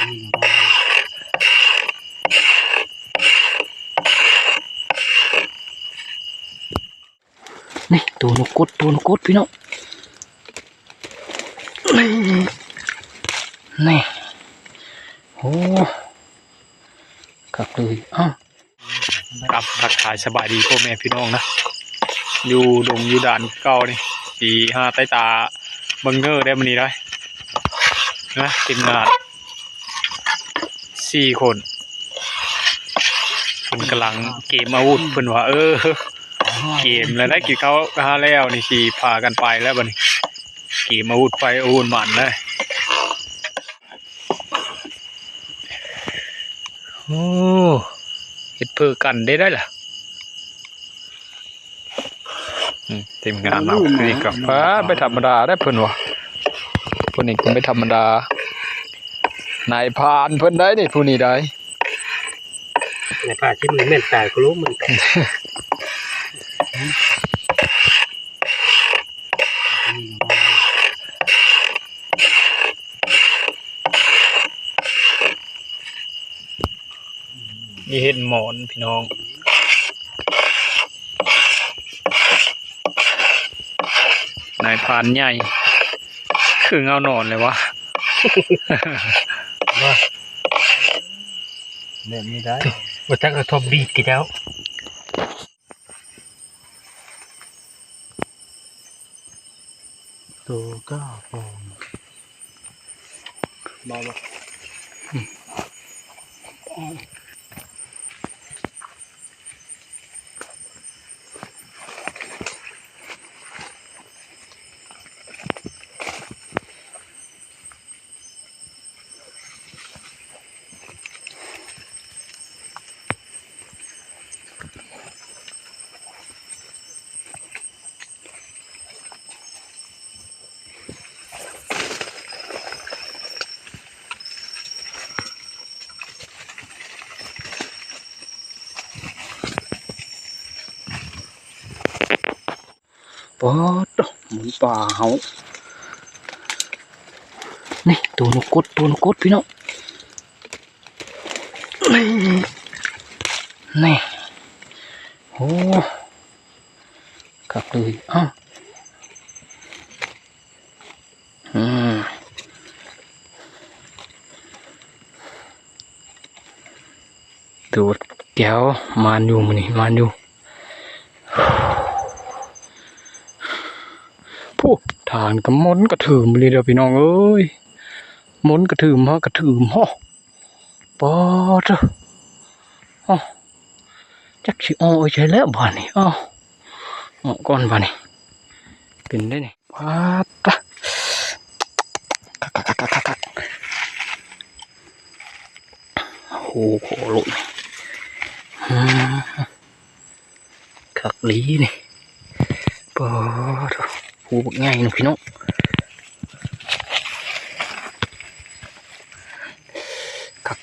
ນີ້ໂຕນົກກົດ ໂຕນົກກົດພີ່ນ້ອງ ນີ້ ນີ້ ໂອ້ ຄັກເລີຍ ເອົ້າ ຄັບ ທັກທາຍສະບາຍດີພໍ່ແມ່ພີ່ນ້ອງນະ ຢູ່ດົງຢູ່ດານເກົ່ານີ້ ຊິຫາໃຕ້ຕາເບິ່ງເນີໄດ້ມື້ນີ້ໄດ໋ນະ ທີມງານສີ່ຄົນ ເພິ່ນກຳລັງເກມອາວຸດ ເພິ່ນວ່າ ເອີ ເກມແລ້ວໄດ໋ ກິນເຂົ້າຫາແລ້ວນີ້ ຊິພາກັນໄປແລ້ວບັດນີ້ ເກມອາວຸດ ໄຟອາວຸດໝັ້ນເລີຍ. ໂອ້ ເຮັດເພີກັນໄດ້ໄດ໋ລະ ອືມ ທີມງານເຮົາ ນີ້ກໍ ປາດ ບໍ່ທຳມະດາໄດ໋ເພິ່ນວ່າ ຜູ້ນີ້ກໍບໍ່ທຳມະດາ ນາຍພານເພິ່ນໄດ໋ນີ້ ຜູ້ນີ້ໄດ໋ ນາຍພານທີ່ມືແມ່ນຕາຍກໍລົງມັນ ນີ້ເຫັນໝອນພີ່ນ້ອງ ນາຍພານໃຫຍ່ ຄືເງົານອນເລີຍວະ ວ່າ ແບບນີ້ໄດ້ ບໍ່ຈັກເອົາທອບບີດກິນແລ້ວ. ໂຕກ້າປອມ ເບົາບໍ່? ອືມ. ປາດໂທ້ ໝູປ່າເຮົາ ນີ້ ໂຕນົກກົດ ໂຕນົກກົດພີ່ນ້ອງ ນີ້ ນີ້ ໂອ້ ຄັກເລີຍ ອ້າວ ອືມ ໂຕແກ້ວ ມານຢູ່ມື້ນີ້ ມານຢູ່ ຜູ້ ທາງກໍມົນກະຖືມອີ່ຫຼີເດີພີ່ນ້ອງເອີຍ ມົນກະຖືມ ຮາກະຖືມ ໂອ້ ປາດເທີ ອ້າວ ຈັກຊິເອົາໄປໃສແລ້ວບາດນີ້ ອ້າວ ເອົາກ່ອນບາດນີ້ ເປັນໄດນີ້ ປາດຕະ ຄັກໆໆໆໆ ໂອ້ໂຫ ໂລດ ອືມ ຄັກອີ່ຫຼີນີ້ ປາດໂທ້ ພູບັກໃຫຍ່ເນາະພີ່ນ້ອງ ຄັກໆໆໆ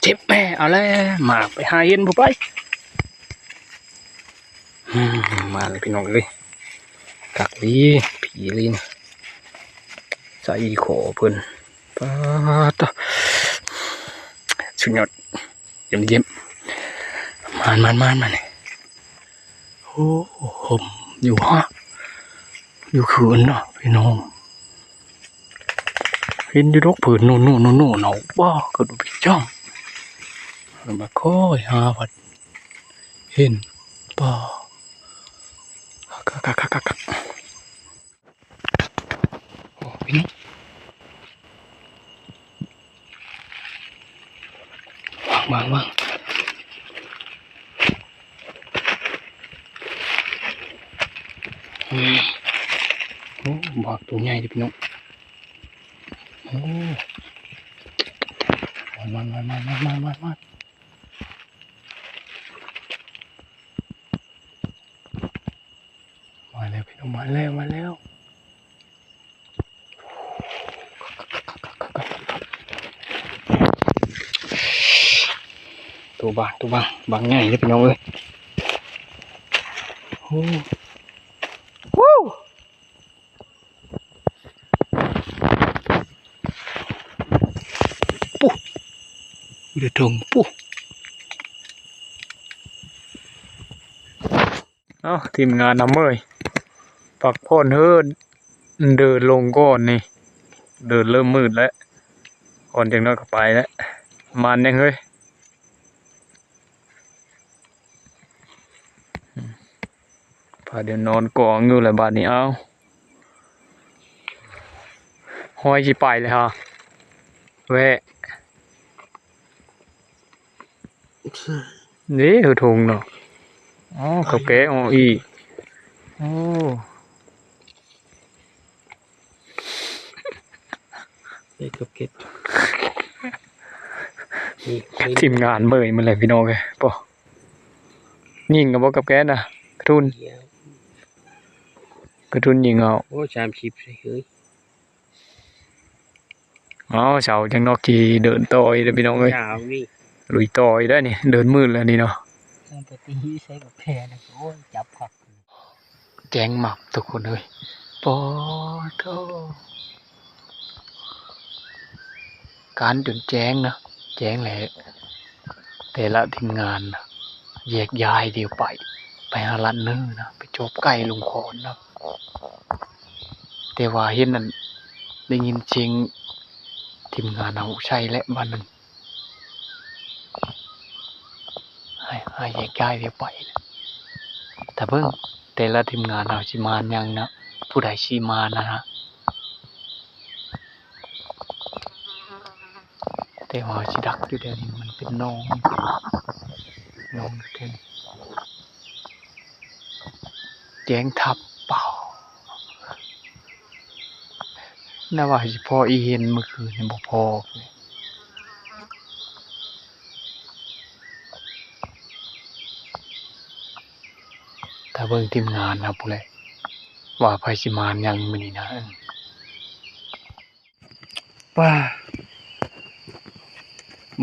ໆ ເຈັບແມ່ ເອົາແລ້ວ ມາໄປຫາເຫັນຜູ້ໄປ ອືມ ມາແລ້ວພີ່ນ້ອງເອີຍ ຄັກອີ່ຫຼີ ຜີລີນ ໃສ່ອີ່ຂໍເພິ່ນ ປາດໂທ້ ສຸດຍອດ ຢ້ຽມໆ ມານໆໆໆ ໂອ້ ຫົ່ມຢູ່ຮະ ຢູ່ຄືນນະພີ່ນ້ອງ ເຫັນຢູ່ດອກເພິ່ນໂນໆໆໆ ເອົາບໍ່ ກະດູໄປຈ້ອງ ມາຄອຍຫາພັດເຫັນ ປາ ຄັກໆໆໆ ໂອ້ ພີ່ນ້ອງ ວາງ ວາງ ວາງ ອືມ ໂອ້ ບາກໂຕໃຫຍ່ເດ້ພີ່ນ້ອງ ໂອ້ ມານໆໆໆ ມາແລ້ວພີ່ນ້ອງ ມາແລ້ວ ມາແລ້ວ ໂຕບາງ ໂຕບາງ ບາງໃຫຍ່ເດ້ພີ່ນ້ອງເອີຍ ໂອ້ ວູ້ ຢູ່ໃນທົ່ງພຸ້ນ. ເອົ້າ ທີມງານນຳເອີຍ ພັກຜ່ອນເຮີ້ນ ເດີນລົງກ່ອນນີ້ ເດີນເລີ່ມມືດແລ້ວ ກ່ອນຈັກໜ້ອຍກໍໄປແລ້ວ. ມານຍັງເຮີ້ຍ ພາດຽວນອນກອງຢູ່ແລ້ວບາດນີ້. ເອົ້າ ຫ້ອຍຊິໄປແລ້ວຮະ ແວະ ນີ້ຄືທຸງເນາະ. ອໍ ເຂົາແກະອອກອີກ. ໂອ້ ເຮັດກັບເກັດ ນີ້ ທີມງານເມີຍໝົດແລ້ວພີ່ນ້ອງເອີຍ. ໂອ້ ຍິງກັນບໍ່ກັບແກນນະ ກະທຸນ ກະທຸນຍິງເອົາ. ໂອ້ ສາມສິບເລີຍ. ເອົາ ເຊົ້າຈັ່ງນອກຂີ່ເດີນຕໍ່ອີກເດີພີ່ນ້ອງເອີຍ. ຢ່າເອົານີ້ ລຸຍຕໍ່ອີກໄດ໋ນີ້ ເດີນມືດແລ້ວນີ້ເນາະ. ຕັ້ງແຕ່ຕີໃສ່ບັກແພນະ ໂອ້ຍ ຈັບຄັກ ແຈ້ງໝັກທຸກຄົນເອີຍ. ປາໂທ ການຈົນແຈ້ງນະ ແຈ້ງແລ້ວ ແຕ່ລະທີມງານນະ ແຍກຍ້າຍດຽວໄປ ໄປຫາລັດເນີນະ ໄປຈອບໄກ່ລຸງຂອນນະ. ແຕ່ວ່າເຫັນນັ້ນ ໄດ້ຍິນສຽງທີມງານເຮົາໃສ່ແຫຼະບາດໜຶ່ງ ໃຫ້ ໃຫ້ແຍກຍ້າຍກັນໄປ. ຖ້າເບິ່ງແຕ່ລະທີມງານເຮົາຊິມານຫຍັງນະ ຜູ້ໃດຊິມານນະ ແຕ່ວ່າຊິດັກຢູ່ແຖວນີ້ ມັນເປັນໜອງ ໜອງຢູ່ແຖວນີ້ ແຈ້ງທັບ ປາວ ນະວ່າຊິພໍອີ່ເຫັນມື້ຄືນນີ້ບໍ່ພໍ. ຖ້າເບິ່ງທີມງານເຮົາພຸ້ນແຫຼະ ວ່າໃຜຊິມານຫຍັງມື້ນີ້ນະ. ປ້າ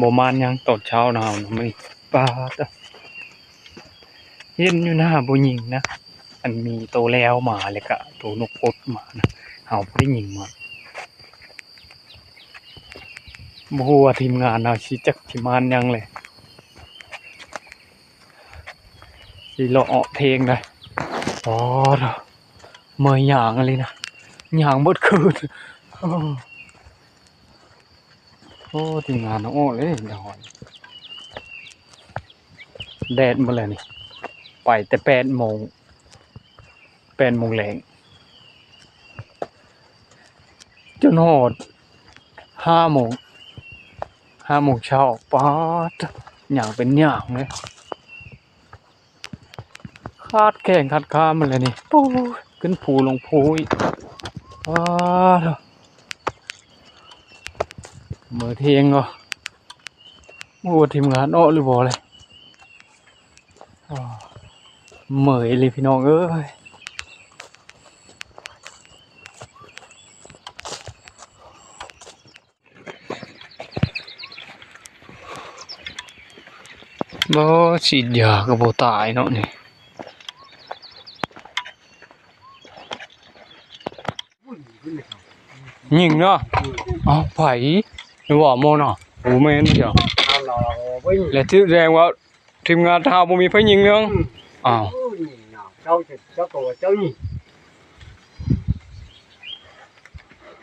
ບໍ່ມານຫຍັງຕອນເຊົ້ານະເຮົານະມື້ນີ້. ປ້າ ເຫັນຢູ່ນະ ບໍ່ຍິງນະ ອັນມີໂຕແລ້ວມາ ແລ້ວກະໂຕນົກກົດມານະ ເຮົາບໍ່ໄດ້ຍິງມາ. ບໍ່ຮູ້ວ່າທີມງານເຮົາຊິຈັກຊິມານຫຍັງແຫຼະ ຊິເລາະເອາະເທງໄດ໋. ອໍ ເມື່ອຍຍ່າງອີ່ຫຼີນະ ຍ່າງເບິດຄືນ. ໂອ້ ໂອ້ ທີມງານເຮົາອອກເລີຍ ດຽວ ແດດໝົດແລ້ວນີ້ ໄປແຕ່ແປດໂມງ ແປດໂມງແລງ ຈົນຮອດຫ້າໂມງ ຫ້າໂມງເຊົ້າ. ປາດ ຍ່າງເປັນຍ່າງເລີຍ ຂາດແຂ້ງຂາດຂາໝົດແລ້ວນີ້. ໂອ້ຍ ຂຶ້ນພູລົງພູອີກ ປາດ ເມື່ອຍແຮງເນາະ. ບໍ່ຮູ້ວ່າທີມງານອອກຫຼືບໍ່ແຫຼະ ເມື່ອຍອີ່ຫຼີພີ່ນ້ອງເອີຍ. ບໍ່ ສີດຢາກໍບໍ່ຕາຍເນາະນີ້. ຍິງເນາະ. ເອົ້າ ໃຜ ຫຼືວ່າໝໍນະ? ໂອ້ ແມ່ນເຈົ້າ ແລະ ຖືກແດງວ່າທີມງານເຮົາບໍ່ມີໃຜຍິງເນາະ. ອືມ ອ້າວ ເຈົ້າ ເຈົ້າກໍວ່າເຈົ້າຍິງ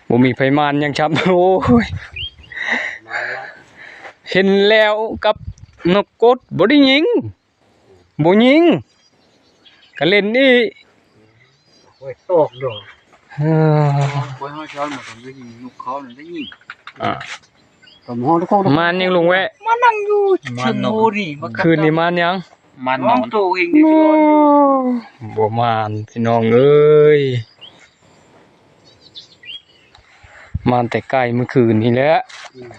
ບໍ່ມີໃຜມານຫຍັງຊ້ຳ. ໂອ້ຍ ເຫັນແລ້ວກັບນົກກົດ ບໍ່ໄດ້ຍິງ ບໍ່ຍິງ ກະເຫຼັ້ນອີກ. ໂອ້ຍ ຕອກດອກ ເອີ ໂອ້ຍ ເຮົາຊ້ອນມາຕອນໄດ້ຍິງນົກເຂົານັ້ນໄດ້ຍິງ. ອ່າ ມານຫຍັງລຸງແວະ? ມານັ່ງຢູ່ເທິງໂພນີ້ ມາກັບ ຄືນນີ້ມານຫຍັງ? ມານໜອນ ໂຕເອງນີ້ ໂອ້ ບໍ່ມານພີ່ນ້ອງເອີຍ ມານແຕ່ໄກມື້ຄືນນີ້ແຫຼະ. ອືມ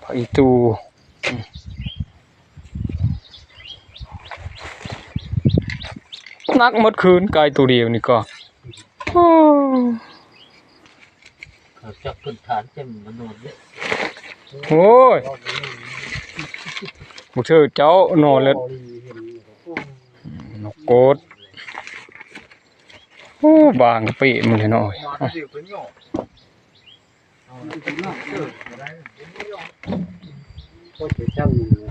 ພະອີຕູ ອືມ ໜັກໝົດຄືນ ໄກ່ໂຕດຽວນີ້ກໍ ໂອ້ ເຂົາຈັບພື້ນຖານເຕັມມານອນເດ້. ໂອ້ຍ ບໍ່ຖືກເຈົ້ານອນແລ້ວ ນົກກົດ. ໂອ້ ບາງກະປິໝົດເລີຍເນາະ. ໂອ້ຍ ຈຳ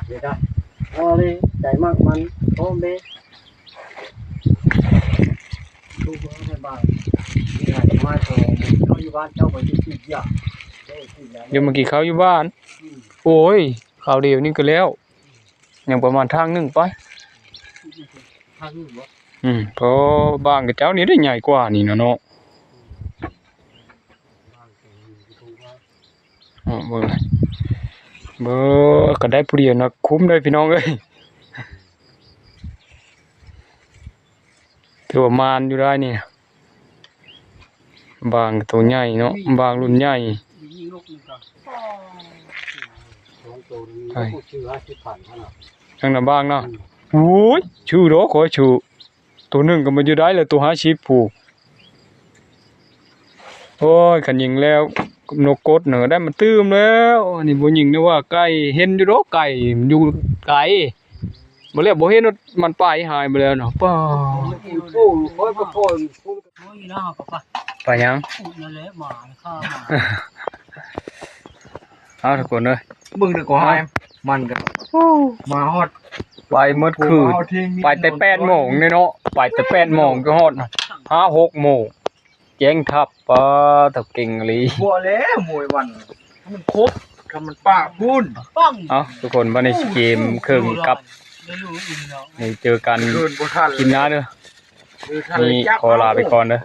ເດດາ ໂອ້ຍ ໃຈມັກມັນ ໂອ້ເມ ທຸກຄົນໃນບ້ານ ທີ່ໃຫ້ມາໂຕ ເຮົາຢູ່ບ້ານເຈົ້າໄປຢູ່ທີ່ຢາ ຢູ່ມາກິນເຂົ້າຢູ່ບ້ານ ອືມ ໂອ້ຍ ຄາວດຽວນີ້ກໍແລ້ວ ຍັງປະມານທາງໜຶ່ງໄປ ທາງໜຶ່ງບໍ່? ອືມ ເພາະບ້ານຂະເຈົ້ານີ້ໄດ້ໃຫຍ່ກວ່ານີ້ນະເນາະ ເບິ່ງ ເບິ່ງ ກໍໄດ້ຜູ້ດຽວນະ ຄຸ້ມເດ້ພີ່ນ້ອງເອີຍ ຖືວ່າໝານຢູ່ໄດ້ນີ້ ບາງໂຕໃຫຍ່ເນາະ ບາງລຸ້ນໃຫຍ່ ທາງນະບາງເນາະ ອືມ ໂອ້ຍ ຊື່ດອກ ຂ້ອຍຊື່ ໂຕໜຶ່ງກໍມາຢູ່ໄດ້ແລ້ວ ໂຕຫ້າສິບຜູ້ ໂອ້ຍ ຄັນຍິງແລ້ວ ນົກກົດເນາະ ໄດ້ມາຕື່ມແລ້ວ ອັນນີ້ບໍ່ຍິງ ນຶກວ່າໄກ່ ເຫັນຢູ່ດອກໄກ່ ມັນຢູ່ໄກ ບໍ່ແລ້ວ ບໍ່ເຫັນ ມັນໄປຫາຍໄປແລ້ວເນາະ ປ້າ ໂອ້ຍ ຂ້ອຍກໍ ໂອ້ຍ ນະ ເຮົາກໍໄປ ໄປຫຍັງ? ນັ້ນແຫຼະ ໝາຂ້າໝາ ເອົາ ທຸກຄົນເອີຍ ເບິ່ງເດີ ກໍຫາຍ ມັນກໍ ໂອ້ ມາຮອດ ໄປໝົດຄືນ ໄປແຕ່ແປດໂມງນີ້ເນາະ ໄປແຕ່ແປດໂມງກໍຮອດ ຫ້າຫົກໂມງ ແຈ້ງທັບ ປາ ເຖົ້າເກັ່ງອີ່ຫຼີ ບໍ່ແລ້ວ ມວຍວັນ ມັນຄົບ ຖ້າມັນປາກພຸ້ນ ເອົ້າ ທຸກຄົນ ບັດນີ້ຊິເກມເຄິ່ງກັບ ນີ້ເຈີກັນ ຄືນບໍ່ທັນ ຄລິບໜ້າເດີ ເດີທັນ ນີ້ ຈັກ ຂໍລາໄປກ່ອນເດີ.